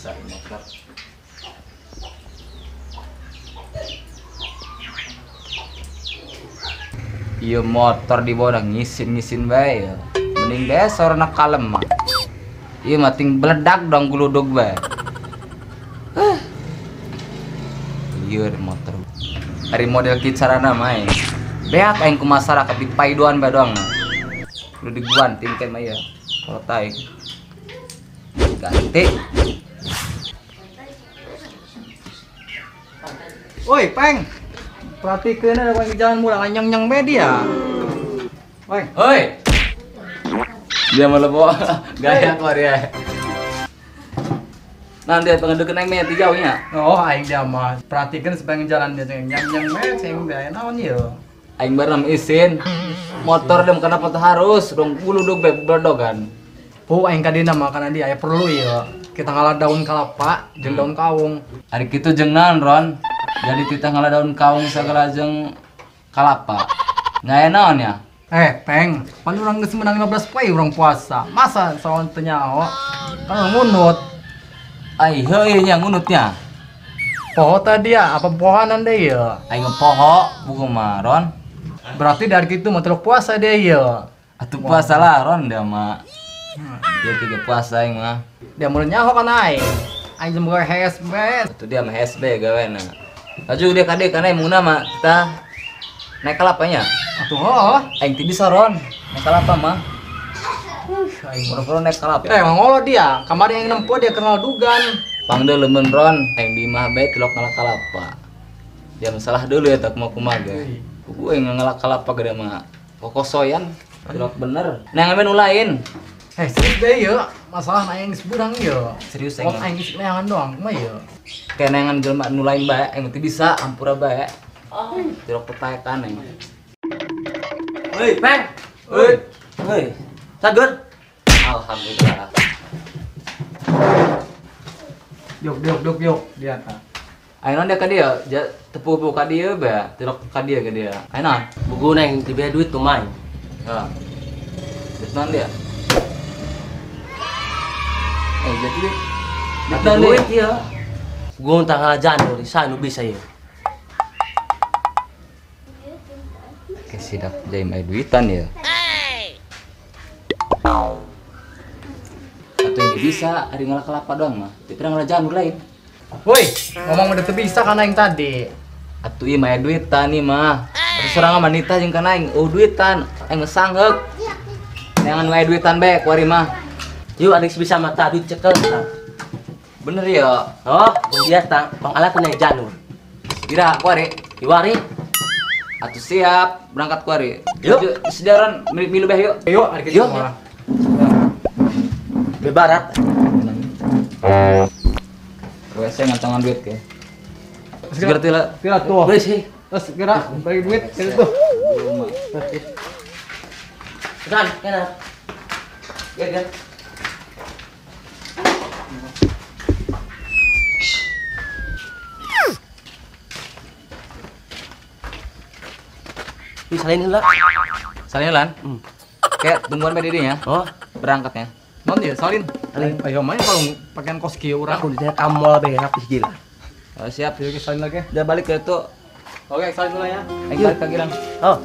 Biasa motor. Iya motor di bawah ngisin-ngisin bae ya. Mending deh sorona kalem mah. Iya mating beledak dong guludug bae. Iya motor. Ari model kicarana mah. Beak aing ku masyarakat di paiduan bae doang. Lu diguanting teh mah ya. Kalau taing. Ganti. Woi, Peng. Perhatikan ada orang jalan murah nyang-nyang media. Woi. Hoi. Dia malah bawa gaya keluar ya. Nanti pengedukeun aing meh jauhnya. Oh, aing dia mah. Perhatikan sepanjang jalan dia nyang-nyang meh sing bae naon ieu. Aing bareng isin. Motor dem kenapa teh harus dong buludug bae bledogan. Oh, aing kadina mah kana dia aya perlu ieu. Kita ngalah daun kalapa jeung daun kawung. Ari kitu jeung naon, Ron? Jadi titah ngalah daun kawung sagala jeung kalapa. Nya naon ya? Peng, pan urang geus menang 15 poe urang puasa. Masa saon teu nyaho? Kan ngunut. Ai heueuh nya ngunutnya. Poho tadi ya, apa pohonan deui ya? Aing poho buku mah, Ron. Berarti dari kitu mah telok puasa deui ya. Atuh puasa lah, Ron dia mah. Dia tiga puasa aing mah. Dia mun nyaho kan aing. Aing jeung boga HSB. Atuh dia mah HSB gawena. Laju dia kade kana muna mah kita naik kalapanya. Atuh heuh. Aing teu bisa, Ron. Naik kalapa mah. Aing boro-boro naik kalapa. Mangolo dia. Kamari aing nempo dia kenal dugan. Pangde leumeun Ron, aing di imah bae tilok ngalak kalapa. Dia masalah dulu ya tak mau kumaha ge. Kuku aing ngalak kalapa gede mah. Kokosoyan tilok bener. Nah ngamen ulain. Serius deh ya, masalah aing geus beurang ieu. Serius aing. Aing geus neangan doang, kumaha ieu? Kayak neangan jelema nu lain bae, aing teu bisa ampura bae. Tilok petaekan aing. Hei, Peng. Hei. Hei. Sagur. Alhamdulillah. Yuk, yuk, yuk, yuk, dia ta. Aing naon dia ka dieu? Tepu-tepu ka dieu bae, tilok ka dieu ka dia. Aing naon? Buku neng teu duit tuh main. Heeh. Terus naon dia? Jadi duit ya. Gua tanggal janur, nu bisa ya. Kesidak jadi main duitan ya. Atau yang bisa, hari ngalah kelapa doang mah. Tapi ngalah janur lain. Woi, ngomong udah bisa karena yang tadi. Atuh ieu mah duitan nih mah. Atuh sorangan wanita jeung kana aing, oh duitan, aing sangheuk. Neangan wae duitan bae kuari mah. Yuk adik bisa mata duit cekel ta. Bener ya? Oh, dia ta, pang alat naik janur. Kira kuari? Iwari. Atuh siap, berangkat kuari. Yuk. Sejaran milu beh yuk. Yuk, adik yuk. Bebarat. WC ngantongan duit ke. Segera tila. Tila tuh. Boleh sih. Terus segera bagi duit tuh. Kan, kan. Ya, ya. Salin lah. Salin lan? Kayak tungguan bae dinya. Oh, berangkatnya. Non ya, salin. Salin. Ayo main kalau pakaian kos kieu urang. Aku di kamol bae rapih gila. Oh, siap. Yuk, salin lagi. Udah balik ke itu. Oke, salin dulu ya. Ayo balik ke Girang. Oh.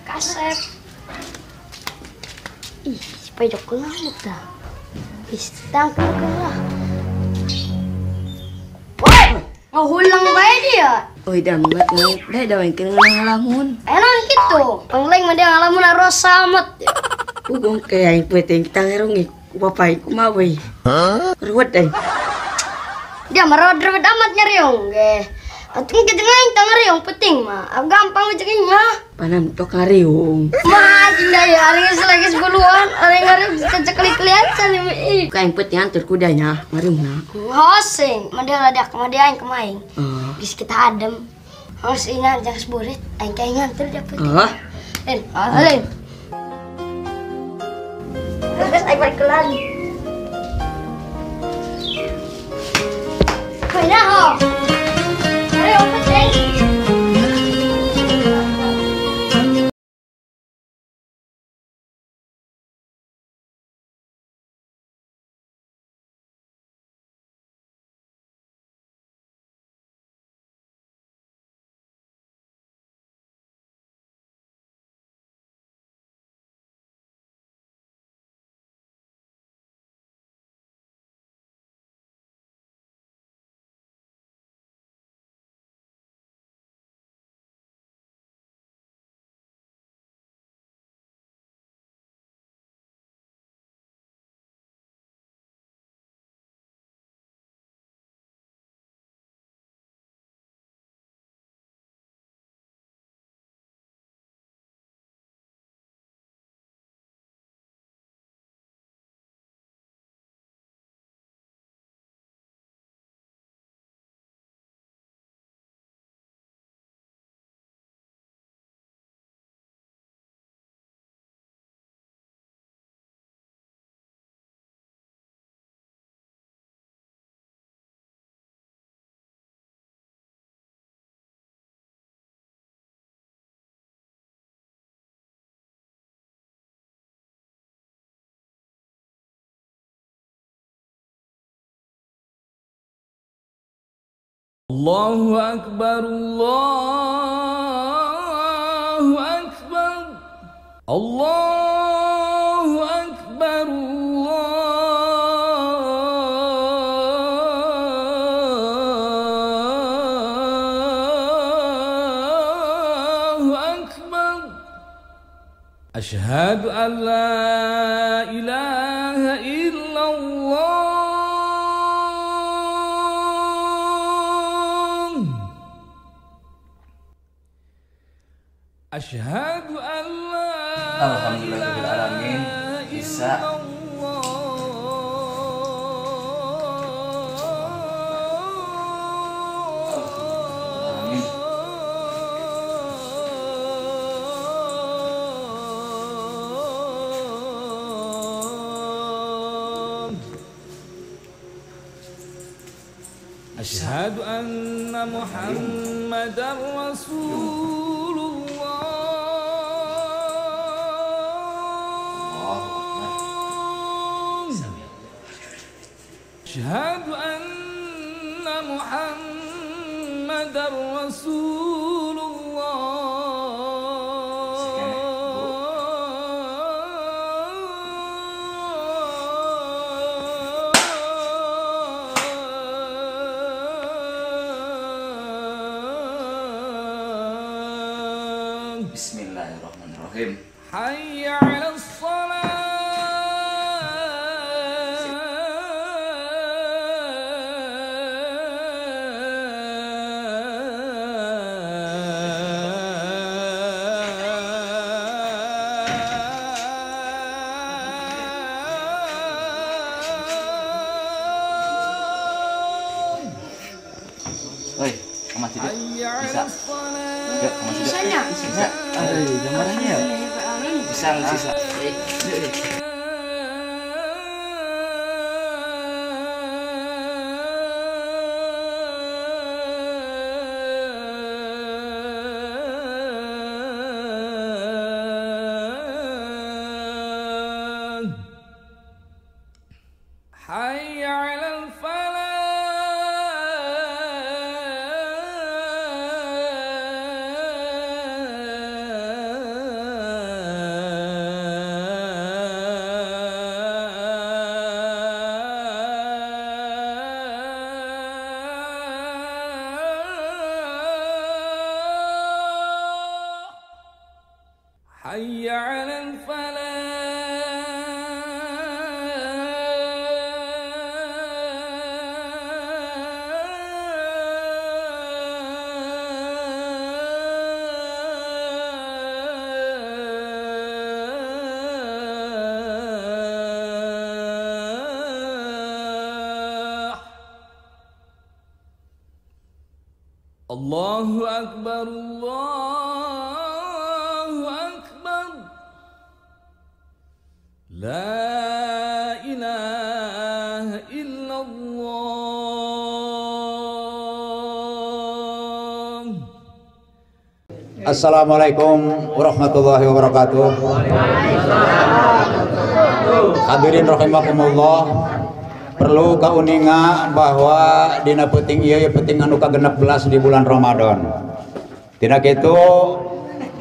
Kasep. Ih, pojok ngamuk dah. Ih, tangkap lah. Woi, ngahulang bae dia. Oi, dah mengat ngai, dah main kena ngalamun. Enak gitu. Pangleng mah dia ngalamun arus samet. Ugong kaya yang penting kita ngerungi, bapak ku mah we. Ruwet deh. Dia merawat-rawat amat nyariung ge. Atuh kita ngaing tangariung penting mah. Gampang rezekinya. Panam tok ngariung. Mah cinta ya, ari geus lagi sepuluhan, ari ngariung ceklik acan ih. Kayak yang penting antur kudanya, ngariungna. Hosing, mah dia ladak, mah dia aing kemaing. Geus kita adem. Harus ingat jangan seburit, aing kayak nganter dia penting. Lain, lain. Terus aing balik kelan. Kena ho. Ayo penting. Allahu Akbar, Allahu Akbar, Allahu Akbar, Allahu Akbar. Ashhadu an la ilaha illallah. Asyhadu an la Alhamdulillahirabbil alamin bisa. Amin. Asyhadu anna Muhammadar Rasulullah. Muhammadar Rasulullah. Bismillahirrahmanirrahim. Hayya 'alas shalah. Oi, ke masjid yuk. Bisa. Yuk, ke masjid. Bisanya? Bisa. Gambarnya ya? Bisa, bisa. Yuk. Hayya 'alal falah. Hayya 'alal falah. Allahu akbar, Allahu akbar. La ilaha illallah. Assalamualaikum warahmatullahi wabarakatuh. Hadirin rahimakumullah. Perlu kauninga bahwa dina peuting ieu ya peuting anu ka-16 di bulan Ramadan. Tina kitu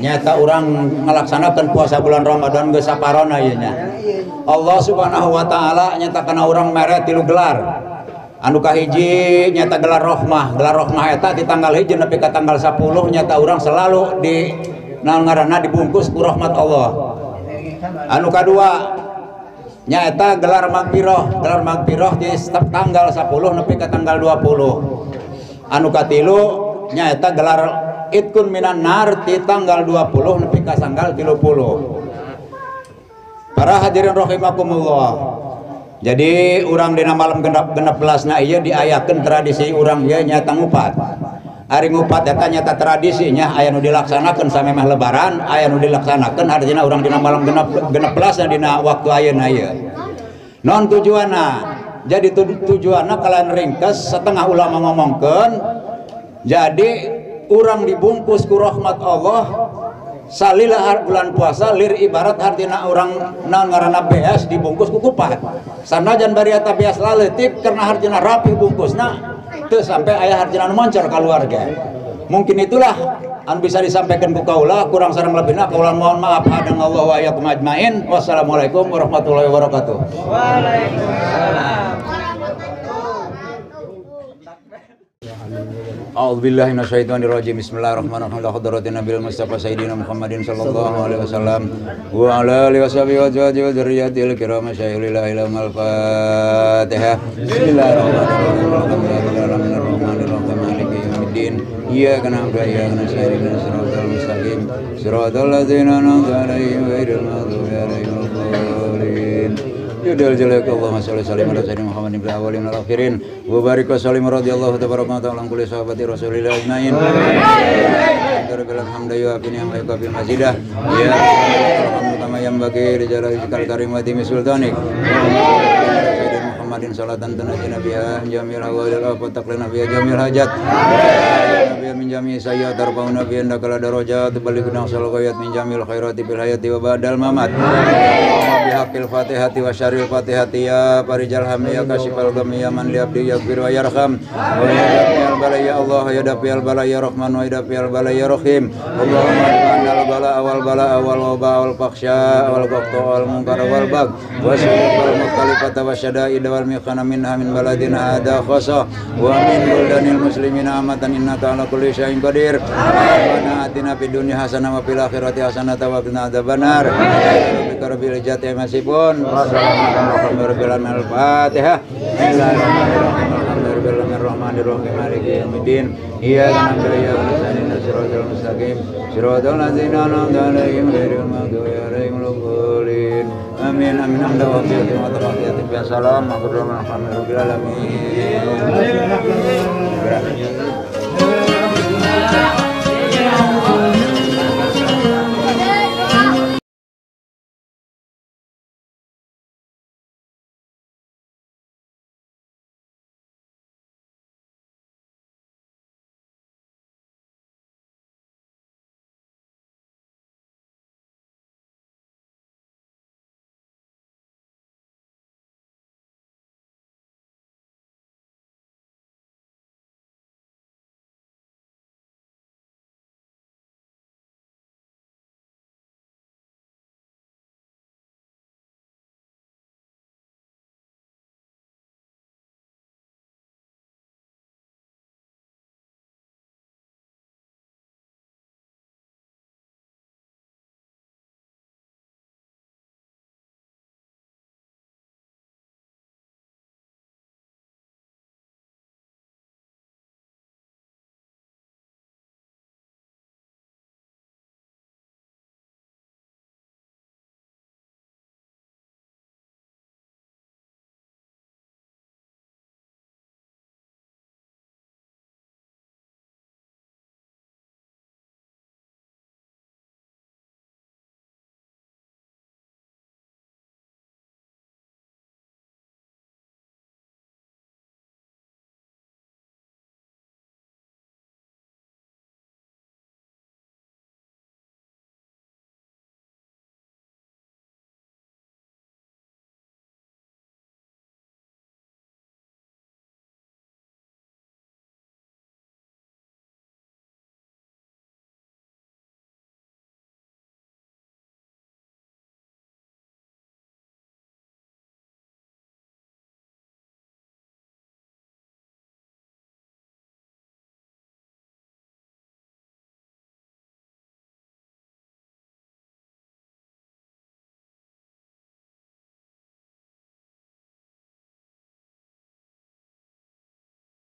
nyata urang ngalaksanakeun puasa bulan Ramadan geus saparona ieu nya. Allah Subhanahu wa taala nyatakan urang mere 3 gelar. Anu kahiji nyata gelar rohmah. Gelar rohmah eta di tanggal 1 nepi ka tanggal 10 nyata urang selalu di naon ngaranna dibungkus ku rahmat Allah. Anu kadua nyaeta gelar magfiroh, gelar magfiroh di tanggal 10 nepi ka tanggal 20. Anu katilu nyaeta gelar itkun minan nar di tanggal 20 nepi ka tanggal 30. Para hadirin rahimakumullah. Jadi urang dina malam genep belasna ieu diayakeun tradisi urang ieu nyaeta ngupat. Ari ngupat eta nyata tradisinya aya nu dilaksanakeun samemeh lebaran, aya nu dilaksanakeun artinya urang dina malam genep belasna dina waktu ayeuna ieu. Non tujuanna? Jadi tujuanna kalian ringkes setengah ulama ngomongkeun jadi urang dibungkus ku rahmat Allah salila bulan puasa lir ibarat artinya urang naon ngaranna beas dibungkus ku kupat. Sanajan bari eta beas laletik karena artinya rapi bungkusna teu sampai aya hartina nu moncor keluarga. Mungkin itulah anu bisa disampaikan ku kaula, kurang sareng lebihna kaula mohon maaf. Hadanallahu wa iyyakum ajmain. Wassalamualaikum warahmatullahi wabarakatuh. Waalaikumsalam. A'udzubillahi minasyaitonirrajim. Bismillahirrahmanirrahim. La hadratin Nabil Mustafa Sayyidina Muhammadin sallallahu alaihi wasallam wa ala alihi washabihi wa azwajihi wa dzurriyyatil kiram syai'il ilal Fatihah. Bismillahirrahmanirrahim. Alhamdulillahi rabbil alamin maliki yaumiddin. Iyyaka na'budu wa iyyaka nasta'in. Ihdinas siratal mustaqim. Siratal ladzina an'amta 'alaihim ghairil maghdubi 'alaihim waladdallin. Yudhil jalaka Allahumma sholli wa sallim ala sayyidina Muhammadin fil awwalin wal akhirin wa barik wa sallim radhiyallahu tabaraka wa ta'ala an kulli sahabati rasulillah ajmain. Rabbil hamda wa bi ni'matika bi mazidah. Ya alhamdu kama yanbaghi li jalali wajhikal karim wa azimi sultanik. Sayyidina Muhammadin salatan tunajina biha jamil hawalil wa taqlina biha jamil hajat. biha min jami sayyi'at tarfa'una bi indaka la darajat balighna aqsal ghayat min jamil khairati bil hayati wa ba'dal mamat. Allahumma bihaqqil fatihati wa syarril fatihati ya farijal hammi ya kasyifal ghammi ya man li abdi yaghfir wa yarham. Wa ya dafi'al bala ya Allah ya dafi'al bala ya Rahman wa ya dafi'al bala ya Rahim. Allahumma adfa'al bala wal bala wal waba wal fakhsha wal ghafta wal munkar wal bagh wa syarril mukhtalifata wa syada'id wal mikhana minha min baladina hadha khassa wa min buldanil muslimina amatan innaka ala kulli syai'in qadir. Rabbana atina fid dunya hasanah wa fil akhirati hasanah wa qina adzabannar. Rabbika rabbil izzati amma yasifun wa salamun alal mursalin. Al-Fatihah. Bismillahirrahmanirrahim. Alhamdulillahi rabbil alamin maliki yaumiddin. Iyyaka na'budu wa iyyaka nasta'in ihdinas siratal mustaqim siratal ladzina an'amta 'alaihim ghairil maghdubi 'alaihim waladdallin. Amin amin hamdan wa bi salam wa rabbil alamin.